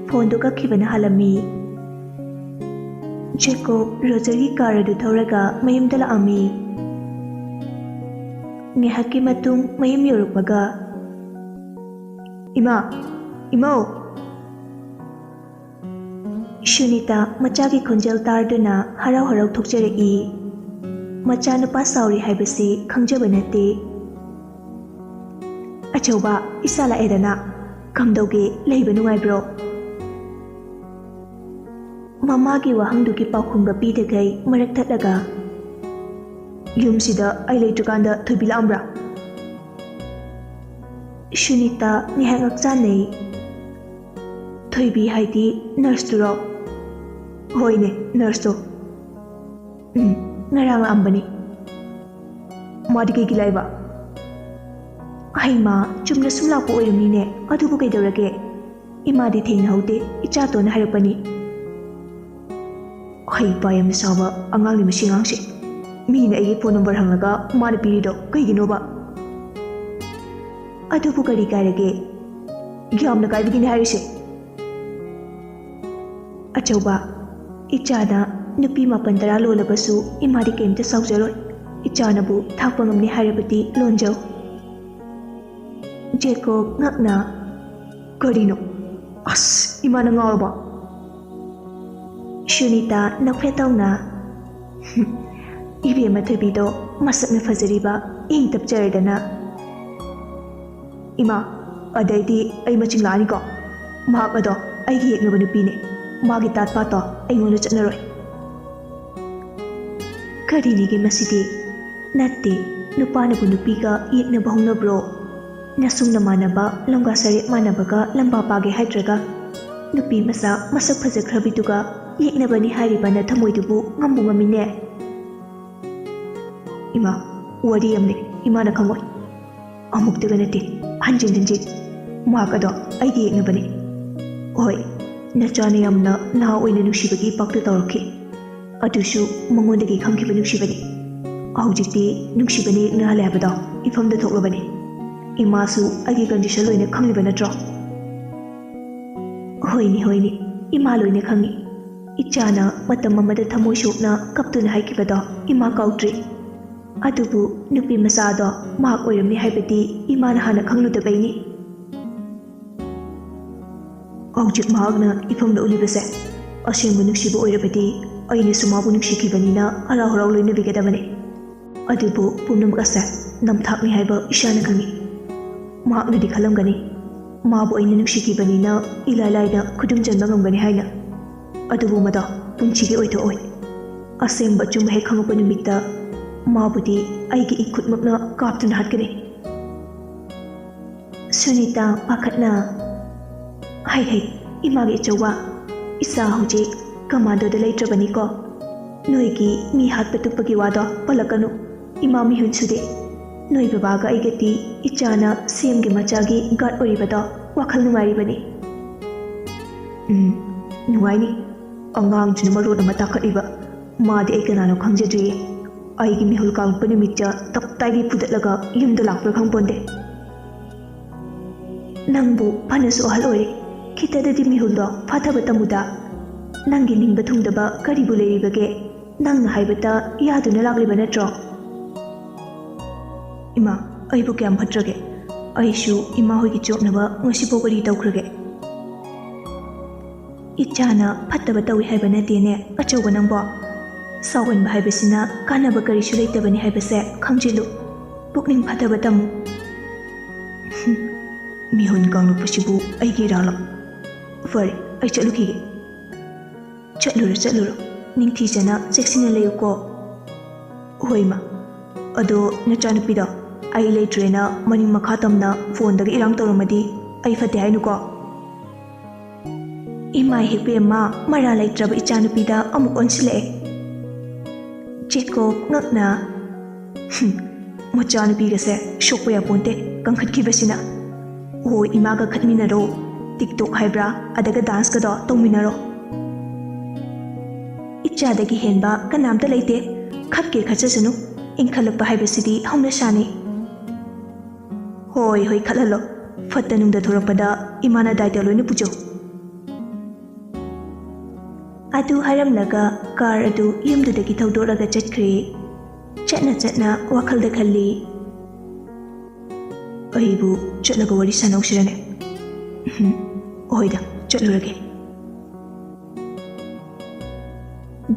ꯐꯣꯟꯗꯨ ꯀꯛꯈꯤꯕꯅ ꯍꯥꯜꯂꯝꯃꯤ꯫ ꯖꯦꯀꯣꯕ ꯔꯣꯖꯔꯒꯤ ꯀꯥꯔ ꯑꯗꯨ ꯊꯧꯔꯒ ꯃꯌꯨꯝꯗ ꯂꯥꯛꯑꯝꯃꯤ꯫ ꯉꯥꯏꯍꯥꯛꯀꯤ ꯃꯇꯨꯡ ꯃꯌꯨꯝ ꯌꯧꯔꯛꯄꯒ, "ꯏꯃꯥ, ꯏꯃꯧ!" ꯁꯨꯅꯤꯇꯥ ꯃꯆꯥꯒꯤ ꯈꯣꯟꯖꯦꯜ ꯇꯥꯔꯗꯨꯅ ꯍꯔꯥꯎ ꯍꯔꯥꯎ ꯊꯣꯛꯆꯔꯛꯏ꯫ ꯃꯆꯥꯅꯨꯄꯥ ꯁꯥꯎꯔꯤ ꯍꯥꯏꯕꯁꯤ ꯈꯪꯖꯕ ꯅꯠꯇꯦ꯫ "ꯑꯆꯧꯕ, ꯏꯆꯥ ꯂꯥꯛꯑꯦꯗꯅ꯫ ꯀꯝꯗꯧꯒꯦ, ꯂꯩꯕ ꯅꯨꯡꯉꯥꯏꯕ꯭ꯔꯣ?" ꯃꯃꯥꯒꯤ ꯋꯥꯍꯪꯗꯨꯒꯤ ꯄꯥꯎꯈꯨꯝꯒ ꯄꯤꯗꯈꯩ ꯃꯔꯛ ꯊꯠꯂꯒ, "ꯌꯨꯝꯁꯤꯗ ꯑꯩ ꯂꯩꯇ꯭ꯔꯀꯥꯟꯗ ꯊꯣꯏꯕꯤ ꯂꯥꯛꯑꯝꯕ꯭ꯔꯥ?" ꯁꯨꯅꯤꯇꯥ ꯉꯥꯏꯍꯥꯛ ꯉꯥꯛꯆꯥꯟꯅꯩ꯫ "ꯊꯣꯏꯕꯤ ꯍꯥꯏꯗꯤ ꯅꯔꯁꯇꯨꯔꯣ?" "ꯍꯣꯏꯅꯦ, ꯅꯔꯁꯇꯣ꯫ ꯎꯝ, ꯉꯔꯥꯡ ꯂꯥꯛꯑꯝꯕꯅꯤ꯫" "ꯃꯥꯗꯤ ꯀꯩꯒꯤ ꯂꯥꯛꯏꯕ?" "ꯍꯩꯃꯥ, ꯆꯨꯝꯅ ꯁꯨꯝ ꯂꯥꯛꯄ ꯑꯣꯏꯔꯝꯅꯤꯅꯦ, ꯑꯗꯨꯕꯨ ꯀꯩꯗꯧꯔꯒꯦ? ꯏꯃꯥꯗꯤ ꯊꯦꯡꯅꯍꯧꯗꯦ, ꯏꯆꯥꯇꯣꯟꯅ ꯍꯥꯏꯔꯛꯄꯅꯤ꯫" ꯍꯩꯄꯥ ꯌꯥꯝꯅ ꯁꯥꯕ ꯑꯉꯥꯡꯅꯤ ꯃꯁꯤ ꯑꯉꯥꯡꯁꯦ꯫ ꯃꯤꯅ ꯑꯩꯒꯤ ꯐꯣꯟ ꯅꯝꯕꯔ ꯍꯪꯂꯒ ꯃꯥꯅ ꯄꯤꯔꯤꯗꯣ ꯀꯩꯒꯤꯅꯣꯕ? ꯑꯗꯨꯕꯨ ꯀꯔꯤ ꯀꯥꯏꯔꯒꯦ? ꯌꯥꯝꯅ ꯀꯥꯏꯕꯒꯤꯅꯤ ꯍꯥꯏꯔꯤꯁꯦ꯫ ꯑꯆꯧꯕ, ꯏꯆꯥꯅ ꯅꯨꯄꯤ ꯃꯥꯄꯟ ꯇꯔꯥ ꯂꯣꯜꯂꯕꯁꯨ ꯏꯃꯥꯗꯤ ꯀꯩꯝꯇ ꯁꯥꯎꯖꯔꯣꯏ꯫ ꯏꯆꯥꯅꯕꯨ ꯊꯥꯛꯄ ꯉꯝꯅꯤ ꯍꯥꯏꯔꯕꯗꯤ ꯂꯣꯟꯖꯧ꯫ ꯖꯦꯀꯣꯕ ꯉꯛꯅ, "ꯀꯔꯤꯅꯣ? ꯑꯁ, ꯏꯃꯥꯅ ꯉꯥꯎꯔꯕꯣ?" ꯁꯨꯅꯤꯇꯥ ꯅꯣꯛꯐꯦꯠ ꯇꯧꯅ, "ꯏꯕꯦꯝꯃ ꯊꯣꯏꯕꯤꯗꯣ ꯃꯁꯛꯅ ꯐꯖꯔꯤꯕ, ꯏꯪ ꯇꯞꯆꯔꯗꯅ꯫ ꯏꯃꯥ, ꯑꯗꯩꯗꯤ ꯑꯩ ꯃꯆꯤꯡ ꯂꯥꯛꯑꯅꯤꯀꯣ꯫ ꯃꯍꯥꯛ ꯑꯗꯣ ꯑꯩꯒꯤ ꯌꯦꯛꯅꯕ ꯅꯨꯄꯤꯅꯦ꯫ ꯃꯥꯒꯤ ꯇꯥꯠ ꯄꯥꯠꯇꯣ ꯑꯩꯉꯣꯟꯗ ꯆꯠꯅꯔꯣꯏ꯫" ꯀꯔꯤꯅꯤꯒꯦ ꯃꯁꯤꯗꯤ? ꯅꯠꯇꯦ, ꯅꯨꯄꯥꯅꯕꯨ ꯅꯨꯄꯤꯒ ꯌꯦꯛꯅꯕ ꯍꯧꯅꯕ꯭ꯔꯣ? ꯅꯁꯨꯡ ꯅꯃꯥꯟꯅꯕ ꯂꯝꯒ ꯁꯔꯦꯛ ꯃꯥꯟꯅꯕꯒ ꯂꯝꯕꯥ ꯄꯥꯒꯦ ꯍꯥꯏꯗ꯭ꯔꯒ, ꯅꯨꯄꯤ ꯃꯆꯥ ꯃꯁꯛ ꯐꯖꯈ꯭ꯔꯕꯤꯗꯨꯒ ꯌꯦꯛꯅꯕꯅꯤ ꯍꯥꯏꯔꯤꯕ ꯅꯊꯃꯣꯏꯗꯨꯕꯨ ꯉꯝꯕꯨ ꯉꯝꯃꯤꯅꯦ꯫ ꯏꯃꯥ, ꯋꯥꯔꯤ ꯑꯃꯅꯦ, ꯏꯃꯥꯅ ꯈꯪꯉꯣꯏ꯫ ꯑꯃꯨꯛꯇꯒ ꯅꯠꯇꯦ, ꯍꯟꯖꯤꯟ ꯍꯟꯖꯤꯟ꯫ ꯃꯍꯥꯛ ꯑꯗꯣ ꯑꯩꯒꯤ ꯌꯦꯛꯅꯕꯅꯤ꯫ ꯍꯣꯏ, ꯅꯆꯥꯅ ꯌꯥꯝꯅ ꯅꯍꯥ ꯑꯣꯏꯅ ꯅꯨꯡꯁꯤꯕꯒꯤ ꯏꯄꯥꯛꯇ ꯇꯧꯔꯛꯈꯤ꯫ ꯑꯗꯨꯁꯨ ꯃꯉꯣꯟꯗꯒꯤ ꯈꯪꯈꯤꯕ ꯅꯨꯡꯁꯤꯕꯅꯤ꯫ ꯍꯧꯖꯤꯛꯇꯤ ꯅꯨꯡꯁꯤꯕꯅ ꯌꯦꯛꯅꯍꯜꯂꯦ ꯍꯥꯏꯕꯗꯣ ꯏꯐꯝꯗ ꯊꯣꯛꯂꯕꯅꯤ꯫ ꯏꯃꯥꯁꯨ ꯑꯩꯒꯤ ꯀꯟꯗꯤꯁꯟ ꯂꯣꯏꯅ ꯈꯪꯂꯤꯕ ꯅꯠꯇ꯭ꯔꯣ? ꯍꯣꯏꯅꯦ, ꯍꯣꯏꯅꯦ, ꯏꯃꯥ ꯂꯣꯏꯅ ꯈꯪꯏ꯫ ꯏꯆꯥꯅ ꯃꯇꯝ ꯑꯃꯗ ꯊꯃꯣꯏ ꯁꯣꯛꯅ ꯀꯞꯇꯨꯅ ꯍꯥꯏꯈꯤꯕꯗꯣ ꯏꯃꯥ ꯀꯥꯎꯗ꯭ꯔꯤ꯫ ꯑꯗꯨꯕꯨ ꯅꯨꯄꯤ ꯃꯆꯥꯗꯣ ꯃꯍꯥꯛ ꯑꯣꯏꯔꯝꯃꯤ ꯍꯥꯏꯕꯗꯤ ꯏꯃꯥꯅ ꯍꯥꯟꯅ ꯈꯪꯂꯨꯗꯕꯩꯅꯤ꯫ ꯍꯧꯖꯤꯛ ꯃꯍꯥꯛꯅ ꯏꯐꯝꯗ ꯎꯠꯂꯤꯕꯁꯦ ꯑꯁꯦꯡꯕ ꯅꯨꯡꯁꯤꯕ ꯑꯣꯏꯔꯕꯗꯤ ꯑꯩꯅꯁꯨ ꯃꯥꯕꯨ ꯅꯨꯡꯁꯤꯈꯤꯕꯅꯤꯅ ꯍꯔꯥꯎ ꯍꯔꯥꯎ ꯂꯣꯏꯅꯕꯤꯒꯗꯕꯅꯤ꯫ ꯑꯗꯨꯕꯨ ꯄꯨꯝꯅꯃꯛ ꯑꯁꯦ ꯅꯝꯊꯥꯛꯅꯤ ꯍꯥꯏꯕ ꯏꯁꯥꯅ ꯈꯪꯏ꯫ ꯃꯍꯥꯛꯅꯗꯤ ꯈꯜꯂꯝꯒꯅꯤ, ꯃꯥꯕꯨ ꯑꯩꯅ ꯅꯨꯡꯁꯤꯈꯤꯕꯅꯤꯅ ꯏꯂꯥꯏ ꯂꯥꯏꯅ ꯈꯨꯗꯨꯝ ꯆꯟꯕ ꯉꯝꯒꯅꯤ ꯍꯥꯏꯅ꯫ ꯑꯗꯨꯕꯨ ꯃꯗꯣ ꯄꯨꯟꯁꯤꯒꯤ ꯑꯣꯏꯊꯣꯛꯑꯣꯏ꯫ ꯑꯁꯦꯡꯕ ꯑꯆꯨꯝꯕ ꯍꯦꯛ ꯈꯪꯂꯛꯄ ꯅꯨꯃꯤꯠꯇ ꯃꯥꯕꯨꯗꯤ ꯑꯩꯒꯤ ꯏꯈꯨꯠꯃꯛꯅ ꯀꯥꯞꯇꯨꯅ ꯍꯥꯠꯀꯅꯤ꯫ ꯁꯨꯅꯤꯇꯥ ꯄꯥꯈꯠꯅ, "ꯍꯩ ꯍꯩ, ꯏꯃꯥꯒꯤ ꯑꯆꯧꯕ, ꯏꯆꯥ ꯍꯧꯖꯤꯛ ꯀꯃꯥꯟꯗꯣꯗ ꯂꯩꯇ꯭ꯔꯕꯅꯤꯀꯣ꯫ ꯅꯣꯏꯒꯤ ꯃꯤ ꯍꯥꯠꯄ ꯇꯨꯞꯄꯒꯤ ꯋꯥꯗꯣ ꯄꯜꯂꯛꯀꯅꯨ꯫ ꯏꯃꯥ ꯃꯤꯍꯨꯟ ꯁꯨꯗꯦ꯫ ꯅꯣꯏ ꯕꯕꯥꯒ ꯑꯩꯒꯗꯤ ꯏꯆꯥꯅ ꯁꯤ ꯑꯦꯝꯒꯤ ꯃꯆꯥꯒꯤ ꯒꯥꯔꯗ ꯑꯣꯏꯔꯤꯕꯗꯣ ꯋꯥꯈꯜ ꯅꯨꯡꯉꯥꯏꯔꯤꯕꯅꯤ꯫" "ꯎꯝ, ꯅꯨꯡꯉꯥꯏꯅꯤ꯫ ꯑꯉꯥꯡꯁꯤꯅ ꯃꯔꯣꯟ ꯑꯃ ꯇꯥꯈꯠꯂꯤꯕ꯫ ꯃꯥꯗꯤ ꯑꯩ ꯀꯅꯥꯅꯣ ꯈꯪꯖꯗ꯭ꯔꯤꯌꯦ꯫ ꯑꯩꯒꯤ ꯃꯤꯍꯨꯜ ꯀꯥꯡꯂꯛꯄ ꯅꯨꯃꯤꯠꯇ ꯇꯞ ꯇꯥꯏꯒꯩ ꯐꯨꯗꯠꯂꯒ ꯌꯨꯝꯗ ꯂꯥꯛꯄ꯭ꯔꯥ ꯈꯪꯄꯣꯟꯇꯦ꯫ ꯅꯪꯕꯨ ꯐꯅꯁꯨ ꯑꯍꯜ ꯑꯣꯏꯔꯦ, ꯈꯤꯇꯗꯗꯤ ꯃꯤꯍꯨꯜꯗꯣ ꯐꯥꯊꯕ ꯇꯝꯃꯨꯗ꯫ ꯅꯪꯒꯤ ꯅꯤꯡꯕ ꯊꯨꯡꯗꯕ ꯀꯔꯤꯕꯨ ꯂꯩꯔꯤꯕꯒꯦ? ꯅꯪꯅ ꯍꯥꯏꯕꯇ ꯌꯥꯗꯨꯅ ꯂꯥꯛꯂꯤꯕ ꯅꯠꯇ꯭ꯔꯣ? ꯏꯃꯥ, ꯑꯩꯕꯨ ꯀꯌꯥꯝ ꯐꯠꯇ꯭ꯔꯒꯦ? ꯑꯩꯁꯨ ꯏꯃꯥ ꯍꯣꯏꯒꯤ ꯆꯣꯞꯅꯕ ꯉꯁꯤꯐꯥꯎ ꯀꯔꯤ ꯇꯧꯈ꯭ꯔꯒꯦ? ꯏꯆꯥꯅ ꯐꯠꯇꯕ ꯇꯧꯏ ꯍꯥꯏꯕ ꯅꯠꯇꯦꯅꯦ, ꯑꯆꯧꯕ ꯅꯪꯕꯣ꯫ ꯁꯥꯎꯒꯟꯕ ꯍꯥꯏꯕꯁꯤꯅ ꯀꯥꯟꯅꯕ ꯀꯔꯤꯁꯨ ꯂꯩꯇꯕꯅꯤ ꯍꯥꯏꯕꯁꯦ ꯈꯪꯖꯤꯜꯂꯨ꯫ ꯄꯨꯛꯅꯤꯡ ꯐꯊꯕ ꯇꯝꯃꯨ꯫ ꯍꯨꯝ, ꯃꯤꯍꯨꯟ ꯀꯥꯡꯂꯨꯞꯄꯁꯤꯕꯨ ꯑꯩꯒꯤ ꯏꯔꯥꯜꯂꯣ? ꯐꯔꯦ, ꯑꯩ ꯆꯠꯂꯨꯈꯤꯒꯦ꯫ ꯆꯠꯂꯨꯔꯣ, ꯆꯠꯂꯨꯔꯣ꯫ ꯅꯤꯡꯊꯤꯖꯅ ꯆꯦꯛꯁꯤꯟꯅ ꯂꯩꯌꯨꯀꯣ꯫ ꯍꯣꯏ, ꯏꯃꯥ꯫ ꯑꯗꯣ ꯅꯆꯥꯅꯨꯄꯤꯗꯣ ꯑꯩ ꯂꯩꯇ꯭ꯔꯦꯅ ꯃꯅꯤꯡ ꯃꯈꯥ ꯇꯝꯅ ꯐꯣꯟꯗꯒ ꯏꯔꯥꯡ ꯇꯧꯔꯝꯃꯗꯤ ꯑꯩ ꯐꯠꯇꯦ ꯍꯥꯏꯅꯨꯀꯣ꯫ ꯏꯃꯥ ꯏꯕꯦꯝꯃ, ꯃꯔꯥ ꯂꯩꯇ꯭ꯔꯕ ꯏꯆꯥꯅꯨꯄꯤꯗ ꯑꯃꯨꯛ ꯑꯣꯟꯁꯤꯜꯂꯛꯑꯦ꯫ ꯖꯦꯀꯣꯕ ꯉꯛꯅ, "ꯍꯨꯝ, ꯃꯆꯥꯅꯨꯄꯤꯒꯁꯦ ꯁꯣꯛꯄ ꯌꯥꯄꯣꯟꯇꯦ, ꯀꯟꯈꯠꯈꯤꯕꯁꯤꯅ꯫ ꯑꯣ, ꯏꯃꯥꯒ ꯈꯠꯃꯤꯟꯅꯔꯣ, TikTok ꯍꯥꯏꯕ꯭ꯔꯥ, ꯑꯗꯒ ꯗꯥꯟꯁꯀꯗꯣ ꯇꯧꯃꯤꯟꯅꯔꯣ꯫ ꯏꯆꯥꯗꯒꯤ ꯍꯦꯟꯕ ꯀꯅꯥꯝꯇ ꯂꯩꯇꯦ, ꯈꯠꯀꯦ ꯈꯠꯆꯁꯅꯨ, ꯏꯟꯈꯠꯂꯛꯄ ꯍꯥꯏꯕꯁꯤꯗꯤ ꯍꯧꯅꯁꯥꯅꯤ꯫" "ꯍꯣꯏ, ꯍꯣꯏ, ꯈꯠꯍꯜꯂꯣ꯫ ꯐꯠꯇ ꯅꯨꯡꯗ ꯊꯣꯔꯛꯄꯗ ꯏꯃꯥꯅ ꯗꯥꯏꯇ ꯂꯣꯏꯅ ꯄꯨꯖꯧ꯫" ꯑꯗꯨ ꯍꯥꯏꯔꯝꯂꯒ ꯀꯥꯔ ꯑꯗꯨ ꯌꯨꯝꯗꯨꯗꯒꯤ ꯊꯧꯗꯣꯔꯛꯂꯒ ꯆꯠꯈ꯭ꯔꯦ꯫ ꯆꯠꯅ ꯆꯠꯅ ꯋꯥꯈꯜꯗ ꯈꯜꯂꯤ, "ꯑꯩꯕꯨ ꯆꯠꯂꯒ ꯋꯥꯔꯤ ꯁꯥꯟꯅꯧꯁꯤꯔꯅꯦ? ꯎꯝ, ꯍꯣꯏꯗ, ꯆꯠꯂꯨꯔꯒꯦ꯫"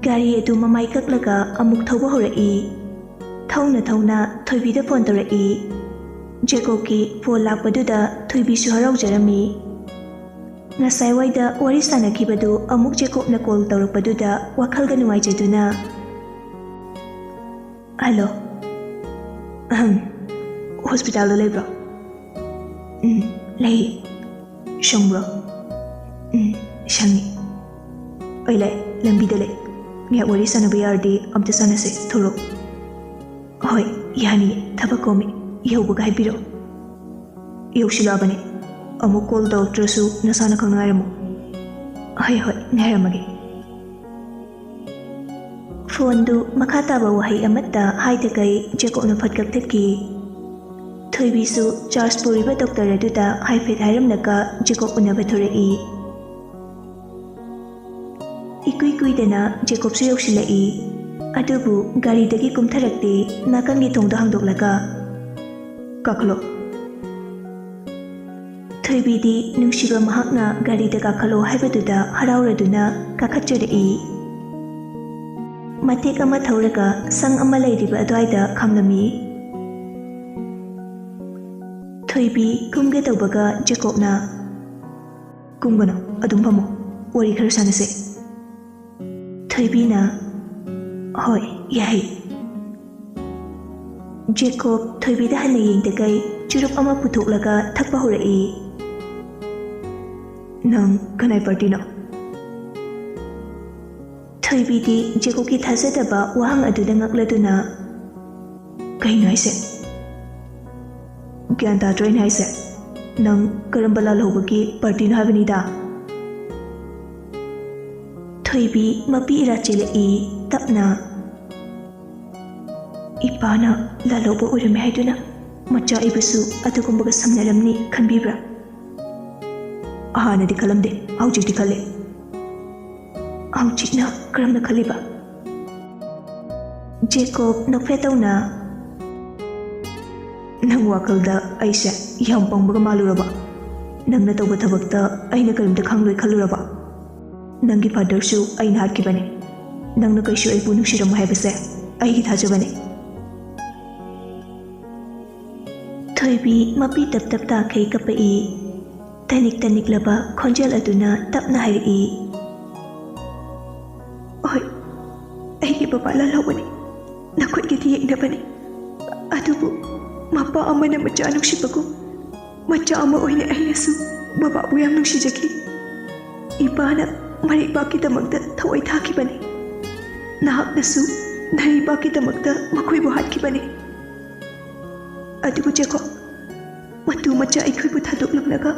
ꯒꯥꯔꯤ ꯑꯗꯨ ꯃꯃꯥꯏ ꯀꯛꯂꯒ ꯑꯃꯨꯛ ꯊꯧꯕ ꯍꯧꯔꯛꯏ꯫ ꯊꯧꯅ ꯊꯧꯅ ꯊꯣꯏꯕꯤꯗ ꯐꯣꯟ ꯇꯧꯔꯛꯏ꯫ ꯖꯦꯀꯣꯕꯀꯤ ꯐꯣꯟ ꯂꯥꯛꯄꯗꯨꯗ ꯊꯣꯏꯕꯤꯁꯨ ꯍꯔꯥꯎꯖꯔꯝꯃꯤ꯫ ꯉꯁꯥꯏꯋꯥꯏꯗ ꯋꯥꯔꯤ ꯁꯥꯟꯅꯈꯤꯕꯗꯨ ꯑꯃꯨꯛ ꯖꯦꯀꯣꯕꯅ ꯀꯣꯜ ꯇꯧꯔꯛꯄꯗꯨꯗ ꯋꯥꯈꯜꯒ ꯅꯨꯡꯉꯥꯏꯖꯗꯨꯅ, "ꯍꯜꯂꯣ꯫ ꯑꯍꯝ, ꯍꯣꯁꯄꯤꯇꯥꯜꯗ ꯂꯩꯕ꯭ꯔꯣ?" "ꯎꯝ, ꯂꯩ꯫" "ꯁꯪꯕ꯭ꯔꯣ?" "ꯎꯝ, ꯁꯪꯉꯤ꯫" "ꯑꯩ ꯂꯥꯛꯑꯦ, ꯂꯝꯕꯤꯗ ꯂꯩ꯫ ꯉꯥꯏꯍꯥꯛ ꯋꯥꯔꯤ ꯁꯥꯟꯅꯕ ꯌꯥꯔꯗꯤ ꯑꯝꯇ ꯁꯥꯟꯅꯁꯦ, ꯊꯣꯔꯛꯑꯣ꯫" "ꯍꯣꯏ, ꯌꯥꯅꯤꯌꯦ, ꯊꯕꯛ ꯀꯣꯝꯃꯦ, ꯌꯧꯕꯒ ꯍꯥꯏꯕꯤꯔꯛꯑꯣ꯫" "ꯌꯧꯁꯤꯜꯂꯛꯑꯕꯅꯦ꯫ ꯑꯃꯨꯛ ꯀꯣꯜ ꯇꯧꯔꯛꯇ꯭ꯔꯁꯨ ꯅꯁꯥꯅ ꯈꯪꯅ ꯉꯥꯏꯔꯝꯃꯣ꯫" "ꯍꯣꯏ, ꯍꯣꯏ, ꯉꯥꯏꯔꯝꯃꯒꯦ꯫" ꯐꯣꯟꯗꯨ ꯃꯈꯥ ꯇꯥꯕ ꯋꯥꯍꯩ ꯑꯃꯠꯇ ꯍꯥꯏꯗꯈꯩ ꯖꯦꯀꯣꯕꯅ ꯐꯠ ꯀꯛꯊꯠꯈꯤ꯫ ꯊꯣꯏꯕꯤꯁꯨ ꯆꯥꯔꯖ ꯄꯨꯔꯤꯕ ꯗꯣꯛꯇꯔ ꯑꯗꯨꯗ ꯍꯥꯏꯐꯦꯠ ꯍꯥꯏꯔꯝꯂꯒ ꯖꯦꯀꯣꯕ ꯎꯅꯕ ꯊꯣꯔꯛꯏ꯫ ꯏꯀꯨꯏ ꯀꯨꯏꯗꯅ ꯖꯦꯀꯣꯕꯁꯨ ꯌꯧꯁꯤꯜꯂꯛꯏ꯫ ꯑꯗꯨꯕꯨ ꯒꯥꯔꯤꯗꯒꯤ ꯀꯨꯝꯊꯔꯛꯇꯦ, ꯅꯥꯀꯟꯒꯤ ꯊꯣꯡꯗꯣ ꯍꯥꯡꯗꯣꯛꯂꯒ, "ꯀꯥꯈꯠꯂꯣ꯫" ꯊꯣꯏꯕꯤꯗꯤ ꯅꯨꯡꯁꯤꯕ ꯃꯍꯥꯛꯅ ꯒꯥꯔꯤꯗ ꯀꯥꯈꯠꯂꯣ ꯍꯥꯏꯕꯗꯨꯗ ꯍꯔꯥꯎꯔꯗꯨꯅ ꯀꯥꯈꯠꯆꯔꯛꯏ꯫ ꯃꯇꯦꯛ ꯑꯃ ꯊꯧꯔꯒ ꯁꯪ ꯑꯃ ꯂꯩꯔꯤꯕ ꯑꯗꯨꯋꯥꯏꯗ ꯈꯥꯝꯂꯝꯃꯤ꯫ ꯊꯣꯏꯕꯤ ꯀꯨꯝꯒꯦ ꯇꯧꯕꯒ ꯖꯦꯀꯣꯕꯅ, "ꯀꯨꯝꯒꯅꯨ, ꯑꯗꯨꯝ ꯐꯝꯃꯣ, ꯋꯥꯔꯤ ꯈꯔ ꯁꯥꯟꯅꯁꯦ꯫" ꯊꯣꯏꯕꯤꯅ, "ꯍꯣꯏ, ꯌꯥꯏ꯫" ꯖꯦꯀꯣꯕ ꯊꯣꯏꯕꯤꯗ ꯍꯟꯅ ꯌꯦꯡꯗꯈꯩ ꯆꯨꯔꯨꯞ ꯑꯃ ꯄꯨꯊꯣꯛꯂꯒ ꯊꯛꯄ ꯍꯧꯔꯛꯏ꯫ "ꯅꯪ ꯀꯅꯥꯏ ꯄꯥꯔꯇꯤꯅꯣ?" ꯊꯣꯏꯕꯤꯗꯤ ꯖꯦꯀꯣꯕꯀꯤ ꯊꯥꯖꯗꯕ ꯋꯥꯍꯪ ꯑꯗꯨꯗ ꯉꯛꯂꯗꯨꯅ, "ꯀꯩꯅꯣ ꯍꯥꯏꯁꯦ? ꯒ꯭ꯌꯥꯟ ꯇꯥꯗ꯭ꯔꯣ ꯑꯩꯅ ꯍꯥꯏꯁꯦ? ꯅꯪ ꯀꯔꯝꯕ ꯂꯥꯜꯍꯧꯕꯒꯤ ꯄꯥꯔꯇꯤꯅꯣ ꯍꯥꯏꯕꯅꯤꯗ?" ꯊꯣꯏꯕꯤ ꯃꯄꯤ ꯏꯔꯥ ꯆꯦꯜꯂꯛꯏ꯫ ꯇꯞꯅ, "ꯏꯄꯥꯅ ꯂꯥꯜꯍꯧꯕ ꯑꯣꯏꯔꯝꯃꯦ ꯍꯥꯏꯗꯨꯅ ꯃꯆꯥ ꯑꯩꯕꯨꯁꯨ ꯑꯗꯨꯒꯨꯝꯕꯒ ꯁꯝꯅꯔꯝꯅꯤ ꯈꯟꯕꯤꯕ꯭ꯔꯥ?" "ꯍꯥꯟꯅꯗꯤ ꯈꯜꯂꯝꯗꯦ, ꯍꯧꯖꯤꯛꯇꯤ ꯈꯜꯂꯦ꯫" "ꯍꯧꯖꯤꯛꯅ ꯀꯔꯝꯅ ꯈꯜꯂꯤꯕ?" ꯖꯦꯀꯣꯕ ꯅꯣꯛꯐꯦꯠ ꯇꯧꯅ, "ꯅꯪ ꯋꯥꯈꯜꯗ ꯑꯩꯁꯦ ꯌꯥꯝ ꯄꯪꯕꯒ ꯃꯥꯜꯂꯨꯔꯕ? ꯅꯪꯅ ꯇꯧꯕ ꯊꯕꯛꯇ ꯑꯩꯅ ꯀꯔꯤꯝꯇ ꯈꯪꯂꯣꯏ ꯈꯜꯂꯨꯔꯕ? ꯅꯪꯒꯤ ꯐꯥꯗꯔꯁꯨ ꯑꯩꯅ ꯍꯥꯠꯈꯤꯕꯅꯤ꯫ ꯅꯪꯅ ꯀꯩꯁꯨ ꯑꯩꯕꯨ ꯅꯨꯡꯁꯤꯔꯝꯃꯣꯏ ꯍꯥꯏꯕꯁꯦ ꯑꯩꯒꯤ ꯊꯥꯖꯕꯅꯤ꯫" ꯊꯣꯏꯕꯤ ꯃꯄꯤ ꯇꯞ ꯇꯞ ꯇꯥꯈꯩ ꯀꯞꯄꯛꯏ꯫ ꯇꯅꯤꯛ ꯇꯅꯤꯛꯂꯕ ꯈꯣꯟꯖꯦꯜ ꯑꯗꯨꯅ ꯇꯞꯅ ꯍꯥꯏꯔꯛꯏ, "ꯍꯣꯏ, ꯑꯩꯒꯤ ꯕꯕꯥ ꯂꯥꯜꯍꯧꯕꯅꯤ, ꯅꯈꯣꯏꯒꯤꯗꯤ ꯌꯦꯛꯅꯕꯅꯤ꯫ ꯑꯗꯨꯕꯨ ꯃꯄꯥ ꯑꯃꯅ ꯃꯆꯥ ꯅꯨꯡꯁꯤꯕꯒꯨꯝ ꯃꯆꯥ ꯑꯃ ꯑꯣꯏꯅ ꯑꯩꯅꯁꯨ ꯕꯕꯥꯕꯨ ꯌꯥꯝ ꯅꯨꯡꯁꯤꯖꯈꯤ꯫ ꯏꯄꯥꯅ ꯃꯔꯩꯕꯥꯛꯀꯤꯗꯃꯛꯇ ꯊꯋꯥꯏ ꯊꯥꯈꯤꯕꯅꯤ꯫ ꯅꯍꯥꯛꯅꯁꯨ ꯅꯔꯩꯕꯥꯛꯀꯤꯗꯃꯛꯇ ꯃꯈꯣꯏꯕꯨ ꯍꯥꯠꯈꯤꯕꯅꯤ꯫ ꯑꯗꯨꯕꯨ ꯖꯦꯀꯣꯕ, ꯃꯇꯨ ꯃꯆꯥ ꯑꯩꯈꯣꯏꯕꯨ ꯊꯥꯗꯣꯛꯂꯝꯂꯒ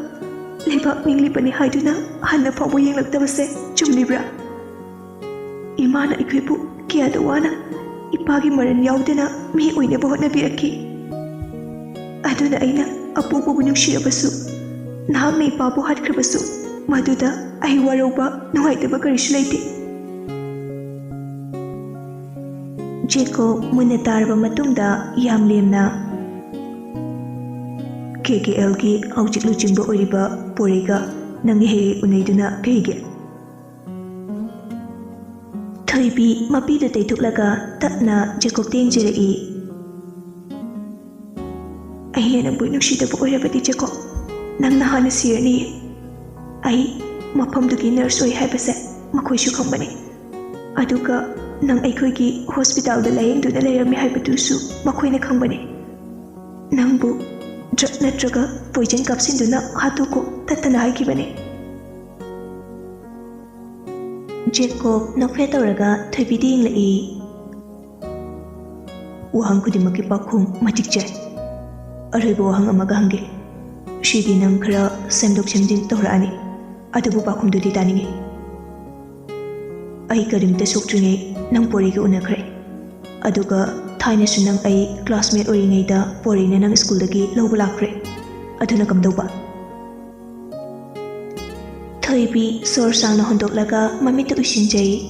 ꯂꯩꯕꯥꯛ ꯅꯤꯡꯂꯤꯕꯅꯤ ꯍꯥꯏꯗꯨꯅ ꯍꯟꯅ ꯐꯥꯎꯕ ꯌꯦꯡꯂꯛꯇꯕꯁꯦ ꯆꯨꯝꯂꯤꯕ꯭ꯔꯥ?" ꯏꯃꯥꯅ ꯑꯩꯈꯣꯏꯕꯨ ꯀꯌꯥꯗ ꯋꯥꯅ ꯏꯄꯥꯒꯤ ꯃꯔꯟ ꯌꯥꯎꯗꯅ ꯃꯤ ꯑꯣꯏꯅꯕ ꯍꯣꯠꯅꯕꯤꯔꯛꯈꯤ꯫ ꯑꯗꯨꯅ ꯑꯩꯅ ꯑꯄꯣꯛꯄꯕꯨ ꯅꯨꯡꯁꯤꯔꯕꯁꯨ, ꯅꯍꯥꯛꯅ ꯏꯄꯥꯕꯨ ꯍꯥꯠꯈ꯭ꯔꯕꯁꯨ, ꯃꯗꯨꯗ ꯑꯩ ꯋꯥꯔꯧꯕ, ꯅꯨꯡꯉꯥꯏꯇꯕ ꯀꯔꯤꯁꯨ ꯂꯩꯇꯦ꯫ ꯖꯦꯀꯣꯕ ꯃꯨꯟꯅ ꯇꯥꯔꯕ ꯃꯇꯨꯡꯗ ꯌꯥꯝ ꯂꯦꯝꯅ, "ꯀꯦ ꯀꯦ ꯑꯦꯜꯒꯤ ꯍꯧꯖꯤꯛ ꯂꯨꯆꯤꯡꯕ ꯑꯣꯏꯔꯤꯕ ꯄꯣꯔꯩꯒ ꯅꯪꯒꯤ ꯍꯦꯛ ꯍꯦꯛ ꯎꯅꯩꯗꯨꯅ ꯀꯩꯒꯤ?" ꯊꯣꯏꯕꯤ ꯃꯄꯤꯗꯨ ꯇꯩꯊꯣꯛꯂꯒ ꯇꯞꯅ ꯖꯦꯀꯣꯕꯇ ꯌꯦꯡꯖꯔꯛꯏ꯫ "ꯑꯩꯅ ꯅꯪꯕꯨ ꯅꯨꯡꯁꯤꯗꯕ ꯑꯣꯏꯔꯕꯗꯤ ꯖꯦꯀꯣꯕ, ꯅꯪꯅ ꯍꯥꯟꯅ ꯁꯤꯔꯅꯤ꯫ ꯑꯩ ꯃꯐꯝꯗꯨꯒꯤ ꯅꯔꯁ ꯑꯣꯏ ꯍꯥꯏꯕꯁꯦ ꯃꯈꯣꯏꯁꯨ ꯈꯪꯕꯅꯤ꯫ ꯑꯗꯨꯒ ꯅꯪ ꯑꯩꯈꯣꯏꯒꯤ ꯍꯣꯁꯄꯤꯇꯥꯜꯗ ꯂꯥꯌꯦꯡꯗꯨꯅ ꯂꯩꯔꯝꯃꯤ ꯍꯥꯏꯕꯗꯨꯁꯨ ꯃꯈꯣꯏꯅ ꯈꯪꯕꯅꯤ꯫ ꯅꯪꯕꯨ ꯗ꯭ꯔꯒ ꯅꯠꯇ꯭ꯔꯒ ꯄꯣꯏꯖꯟ ꯀꯥꯞꯁꯤꯟꯗꯨꯅ ꯍꯥꯠꯇꯣꯛꯈꯣ ꯇꯠꯇꯅ ꯍꯥꯏꯈꯤꯕꯅꯤ꯫" ꯖꯦꯀꯣꯕ ꯅꯣꯛꯐꯦꯠ ꯇꯧꯔꯒ ꯊꯣꯏꯕꯤꯗ ꯌꯦꯡꯂꯛꯏ꯫ "ꯋꯥꯍꯪ ꯈꯨꯗꯤꯡꯃꯛꯀꯤ ꯄꯥꯎꯈꯨꯝ ꯃꯇꯤꯛ ꯆꯥꯏ꯫ ꯑꯔꯣꯏꯕ ꯋꯥꯍꯪ ꯑꯃꯒ ꯍꯪꯒꯦ꯫ ꯁꯤꯗꯤ ꯅꯪ ꯈꯔ ꯁꯦꯝꯗꯣꯛ ꯁꯦꯝꯖꯤꯟ ꯇꯧꯔꯛꯑꯅꯤ, ꯑꯗꯨꯕꯨ ꯄꯥꯎꯈꯨꯝꯗꯨꯗꯤ ꯇꯥꯅꯤꯡꯉꯤ꯫ ꯑꯩ ꯀꯔꯤꯝꯇ ꯁꯣꯛꯇ꯭ꯔꯤꯉꯩ ꯅꯪ ꯄꯣꯔꯩꯒ ꯎꯅꯈ꯭ꯔꯦ꯫ ꯑꯗꯨꯒ ꯊꯥꯏꯅꯁꯨ ꯅꯪ ꯑꯩ ꯀ꯭ꯂꯥꯁꯃꯦꯠ ꯑꯣꯏꯔꯤꯉꯩꯗ ꯄꯣꯔꯩꯅ ꯅꯪ ꯁ꯭ꯀꯨꯜꯗꯒꯤ ꯂꯧꯕ ꯂꯥꯛꯈ꯭ꯔꯦ꯫ ꯑꯗꯨꯅ ꯀꯝꯗꯧꯕ?" ꯊꯣꯏꯕꯤ ꯁꯣꯔ ꯁꯥꯡꯅ ꯍꯣꯟꯗꯣꯛꯂꯒ ꯃꯃꯤꯠꯇ ꯎꯏꯁꯤꯟꯖꯩ꯫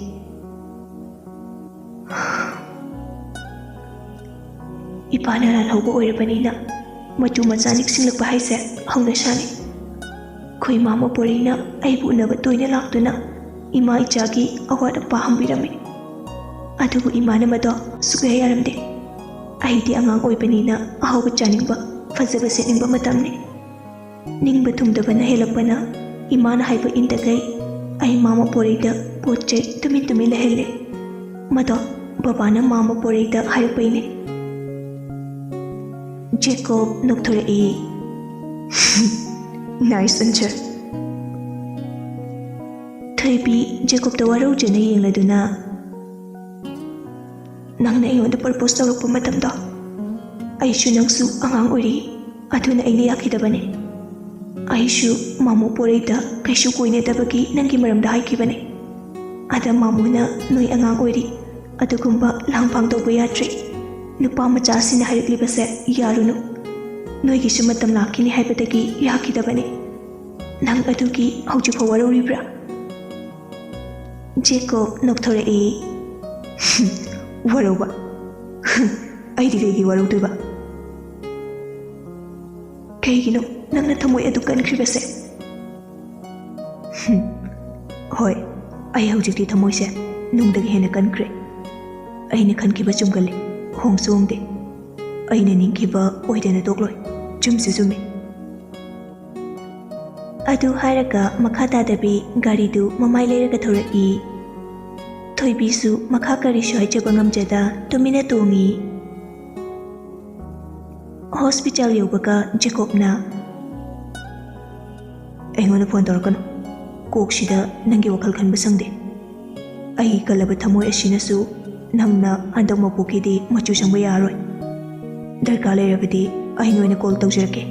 "ꯏꯄꯥꯅ ꯂꯥꯜꯍꯧꯕ ꯑꯣꯏꯔꯕꯅꯤꯅ ꯃꯇꯨ ꯃꯆꯥ ꯅꯤꯡꯁꯤꯡꯂꯛꯄ ꯍꯥꯏꯁꯦ ꯍꯧꯅꯁꯥꯅꯤ꯫ ꯑꯩꯈꯣꯏ ꯃꯥꯃ ꯄꯣꯔꯩꯅ ꯑꯩꯕꯨ ꯎꯅꯕ ꯇꯣꯏꯅ ꯂꯥꯛꯇꯨꯅ ꯏꯃꯥ ꯏꯆꯥꯒꯤ ꯑꯋꯥꯠ ꯑꯄꯥ ꯍꯪꯕꯤꯔꯝꯃꯤ꯫ ꯑꯗꯨꯕꯨ ꯏꯃꯥꯅ ꯃꯗꯣ ꯁꯨꯛꯌꯥ ꯌꯥꯔꯝꯗꯦ꯫ ꯑꯩꯗꯤ ꯑꯉꯥꯡ ꯑꯣꯏꯕꯅꯤꯅ ꯑꯍꯥꯎꯕ ꯆꯥꯅꯤꯡꯕ, ꯐꯖꯕ ꯁꯦꯠꯅꯤꯡꯕ ꯃꯇꯝꯅꯤ꯫ ꯅꯤꯡꯕ ꯊꯨꯡꯗꯕꯅ ꯍꯦꯜꯂꯛꯄꯅ ꯏꯃꯥꯅ ꯍꯥꯏꯕ ꯏꯟꯗꯈꯩ ꯑꯩ ꯃꯥꯃ ꯄꯣꯔꯩꯗ ꯄꯣꯠ ꯆꯩ ꯇꯨꯃꯤꯟ ꯇꯨꯃꯤꯟ ꯂꯩꯍꯜꯂꯦ꯫ ꯃꯗꯣ ꯕꯕꯥꯅ ꯃꯥꯃ ꯄꯣꯔꯩꯗ ꯍꯥꯏꯔꯛꯄꯩꯅꯦ꯫" ꯖꯦꯀꯣꯕ ꯅꯣꯛꯊꯣꯔꯛꯏ꯫ "Nice answer꯫" ꯊꯣꯏꯕꯤ ꯖꯦꯀꯣꯕꯇ ꯋꯥꯔꯧꯖꯅ ꯌꯦꯡꯂꯗꯨꯅ, "ꯅꯪꯅ ꯑꯩꯉꯣꯟꯗ ꯄ꯭ꯔꯄꯣꯁ ꯇꯧꯔꯛꯄ ꯃꯇꯝꯗꯣ, ꯑꯩꯁꯨ ꯅꯪꯁꯨ ꯑꯉꯥꯡ ꯑꯣꯏꯔꯤ, ꯑꯗꯨꯅ ꯑꯩꯅ ꯌꯥꯈꯤꯗꯕꯅꯦ꯫ ꯑꯩꯁꯨ ꯃꯥꯃꯣ ꯄꯣꯔꯩꯗ ꯀꯩꯁꯨ ꯀꯣꯏꯅꯗꯕꯒꯤ ꯅꯪꯒꯤ ꯃꯔꯝꯗ ꯍꯥꯏꯈꯤꯕꯅꯦ꯫ ꯑꯗ ꯃꯥꯃꯣꯅ ꯅꯣꯏ ꯑꯉꯥꯡ ꯑꯣꯏꯔꯤ, ꯑꯗꯨꯒꯨꯝꯕ ꯂꯥꯡꯐꯥꯡ ꯇꯧꯕ ꯌꯥꯗ꯭ꯔꯤ꯫ ꯅꯨꯄꯥ ꯃꯆꯥꯁꯤꯅ ꯍꯥꯏꯔꯛꯂꯤꯕꯁꯦ ꯌꯥꯔꯨꯅꯨ꯫ ꯅꯣꯏꯒꯤꯁꯨ ꯃꯇꯝ ꯂꯥꯛꯈꯤꯅꯤ ꯍꯥꯏꯕꯗꯒꯤ ꯌꯥꯈꯤꯗꯕꯅꯤ꯫ ꯅꯪ ꯑꯗꯨꯒꯤ ꯍꯧꯖꯤꯛꯐꯥꯎ ꯋꯥꯔꯧꯔꯤꯕ꯭ꯔꯥ? ꯖꯦꯀꯣꯕ ꯅꯣꯛꯊꯣꯔꯛꯏ꯫ ꯋꯥꯔꯧꯕ? ꯑꯩꯗꯤ ꯀꯩꯒꯤ ꯋꯥꯔꯧꯗꯣꯏꯕ? ꯀꯩꯒꯤꯅꯣ ꯅꯪꯅ ꯊꯃꯣꯏ ꯑꯗꯨ ꯀꯟꯈ꯭ꯔꯤꯕꯁꯦ? ꯍꯣꯏ, ꯑꯩ ꯍꯧꯖꯤꯛꯇꯤ ꯊꯃꯣꯏꯁꯦ ꯅꯨꯡꯗꯒꯤ ꯍꯦꯟꯅ ꯀꯟꯈ꯭ꯔꯦ꯫ ꯑꯩꯅ ꯈꯟꯈꯤꯕ ꯆꯨꯝꯒꯜꯂꯦ, ꯍꯣꯡꯁꯨ ꯍꯣꯡꯗꯦ꯫ ꯑꯩꯅ ꯅꯤꯡꯈꯤꯕ ꯑꯣꯏꯗꯅ ꯇꯣꯛꯂꯣꯏ, ꯆꯨꯝꯁꯨ ꯆꯨꯝꯃꯤ꯫ ꯑꯗꯨ ꯍꯥꯏꯔꯒ ꯃꯈꯥ ꯇꯥꯗꯕꯤ ꯒꯥꯔꯤꯗꯨ ꯃꯃꯥꯏ ꯂꯩꯔꯒ ꯊꯧꯔꯛꯏ꯫ ꯊꯣꯏꯕꯤꯁꯨ ꯃꯈꯥ ꯀꯔꯤꯁꯨ ꯍꯥꯏꯖꯕ ꯉꯝꯖꯗ ꯇꯨꯃꯤꯟꯅ ꯇꯣꯡꯉꯤ꯫ ꯍꯣꯁꯄꯤꯇꯥꯜ ꯌꯧꯕꯒ ꯖꯦꯀꯣꯕꯅ, "ꯑꯩꯉꯣꯟꯗ ꯐꯣꯟ ꯇꯧꯔꯛꯀꯅꯨ꯫ ꯀꯣꯛꯁꯤꯗ ꯅꯪꯒꯤ ꯋꯥꯈꯜ ꯈꯟꯕ ꯁꯪꯗꯦ꯫ ꯑꯩꯒꯤ ꯀꯜꯂꯕ ꯊꯃꯣꯏ ꯑꯁꯤꯅꯁꯨ ꯅꯪꯅ ꯍꯟꯗꯛ ꯃꯄꯣꯛꯀꯤꯗꯤ ꯃꯆꯨ ꯁꯪꯕ ꯌꯥꯔꯔꯣꯏ꯫ ꯗꯔꯀꯥꯔ ꯂꯩꯔꯕꯗꯤ ꯑꯩꯅ ꯑꯣꯏꯅ ꯀꯣꯜ ꯇꯧꯖꯔꯛꯀꯦ꯫"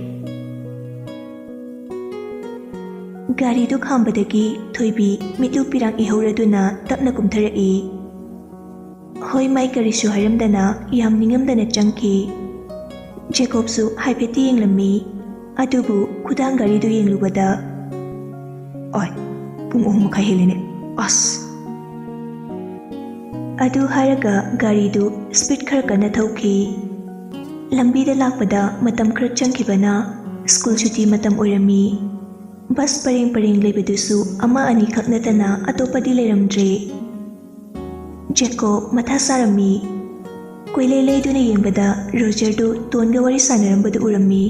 ꯒꯥꯔꯤꯗꯨ ꯈꯥꯝꯕꯗꯒꯤ ꯊꯣꯏꯕꯤ ꯃꯤꯠꯂꯨ ꯄꯤꯔꯥꯡ ꯏꯍꯧꯔꯗꯨꯅ ꯇꯞꯅ ꯀꯨꯝꯊꯔꯛꯏ꯫ ꯍꯣꯏ ꯃꯥꯏ ꯀꯔꯤꯁꯨ ꯍꯥꯏꯔꯝꯗꯅ ꯌꯥꯝ ꯅꯤꯡꯉꯝꯗꯅ ꯆꯪꯈꯤ꯫ ꯖꯦꯀꯣꯕꯁꯨ ꯍꯥꯏꯐꯦꯠꯇꯤ ꯌꯦꯡꯂꯝꯃꯤ, ꯑꯗꯨꯕꯨ ꯈꯨꯗꯥꯡ ꯒꯥꯔꯤꯗꯨ ꯌꯦꯡꯂꯨꯕꯗ, "ꯑꯣꯏ, ꯄꯨꯡ ꯑꯍꯨꯝ ꯃꯈꯥꯏ ꯍꯦꯜꯂꯦꯅꯦ꯫ ꯑꯁ!" ꯑꯗꯨ ꯍꯥꯏꯔꯒ ꯒꯥꯔꯤꯗꯨ ꯁ꯭ꯄꯤꯗ ꯈꯔ ꯀꯟꯅ ꯊꯧꯈꯤ꯫ ꯂꯝꯕꯤꯗ ꯂꯥꯛꯄꯗ ꯃꯇꯝ ꯈꯔ ꯆꯪꯈꯤꯕꯅ ꯁ꯭ꯀꯨꯜ ꯁꯨꯇꯤ ꯃꯇꯝ ꯑꯣꯏꯔꯝꯃꯤ꯫ ꯕꯁ ꯄꯔꯦꯡ ꯄꯔꯦꯡ ꯂꯩꯕꯗꯨꯁꯨ ꯑꯃ ꯑꯅꯤꯈꯛ ꯅꯠꯇꯅ ꯑꯇꯣꯞꯄꯗꯤ ꯂꯩꯔꯝꯗ꯭ꯔꯦ꯫ ꯖꯦꯀꯣꯕ ꯃꯊꯥ ꯁꯥꯔꯝꯃꯤ꯫ ꯀꯣꯏꯂꯩ ꯂꯩꯗꯨꯅ ꯌꯦꯡꯕꯗ ꯔꯣꯖꯔꯗꯨ ꯇꯣꯟꯒ ꯋꯥꯔꯤ ꯁꯥꯟꯅꯔꯝꯕꯗꯨ ꯎꯔꯝꯃꯤ꯫